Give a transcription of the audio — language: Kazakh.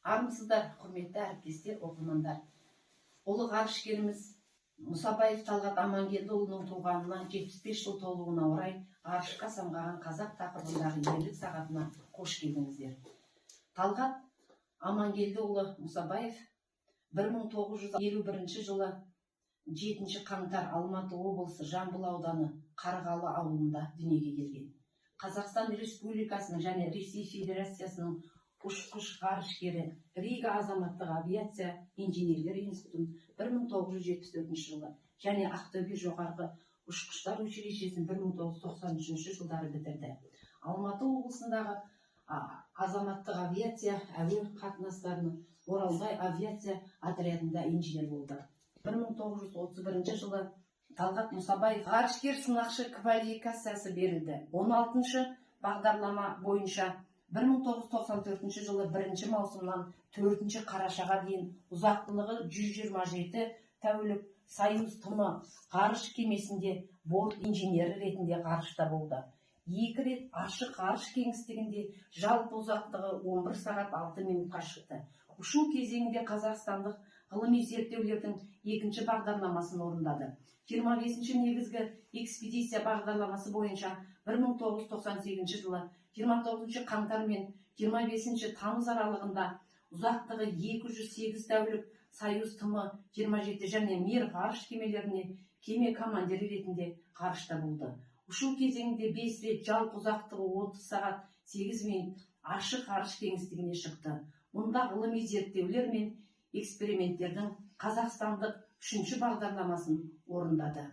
Армысыздар, құрметті әріптестер, оқырмандар! Ұлы ғарышкеріміз Мұсабаев Талғат Амангелдіұлының туғанына 75 жыл толуына орай «Ғарышқа самғаған қазақ» тақырыбындағы ерлік сағатына қош келдіңіздер. Талғат Амангелдіұлы Мұсабаев 1951 жылы 7 қаңтар Алматы облысы, Жамбыл ауданы, Қарғалы ауылында дүниеге келген. Қазақстан Республикасының және Ресей Федерациясының ұшқыш ғарышкері, Рига азаматтық авиация инженерлер институтын 1974 жылы және Ақтөбе жоғарғы ұшқыштар училищесін 1993 жылдары бітірді. Алматы облысындағы азаматтық авиация әуе қатынастарының Оралбай авиация отрядында инженер болды. 1931 жылы Талғат Мұсабаев ғарышкер сынақшы квалификациясы берілді. 16 бағдарлама бойынша 1994 жылы 1 маусымнан 4 қарашаға дейін ұзақтығы 127 тәулік Союз ТМ ғарыш кемесінде борт инженері ретінде ғарышта болды. Екі рет ашық ғарыш кеңістігінде жалпы ұзақтығы 11 сағат 6 минутқа шықты. Ұшу кезеңінде қазақстандық ғылыми зерттеулердің екінші бағдарламасын орындады. 25 негізгі экспедиция бағдарламасы бойынша 1998 жылы 29 қаңтар мен 25 тамыз аралығында ұзақтығы 208 тәулік Союз ТМ 27 және Мир ғарыш кемелеріне кеме командирі ретінде ғарышта болды. Ұшу кезеңінде 5 рет жалпы ұзақтығы 30 сағат 8 минут ашық ғарыш кеңістігіне шықты. Мұнда ғылыми зерттеулер мен эксперименттердің қазақстандық үшінші бағдарламасын орындады.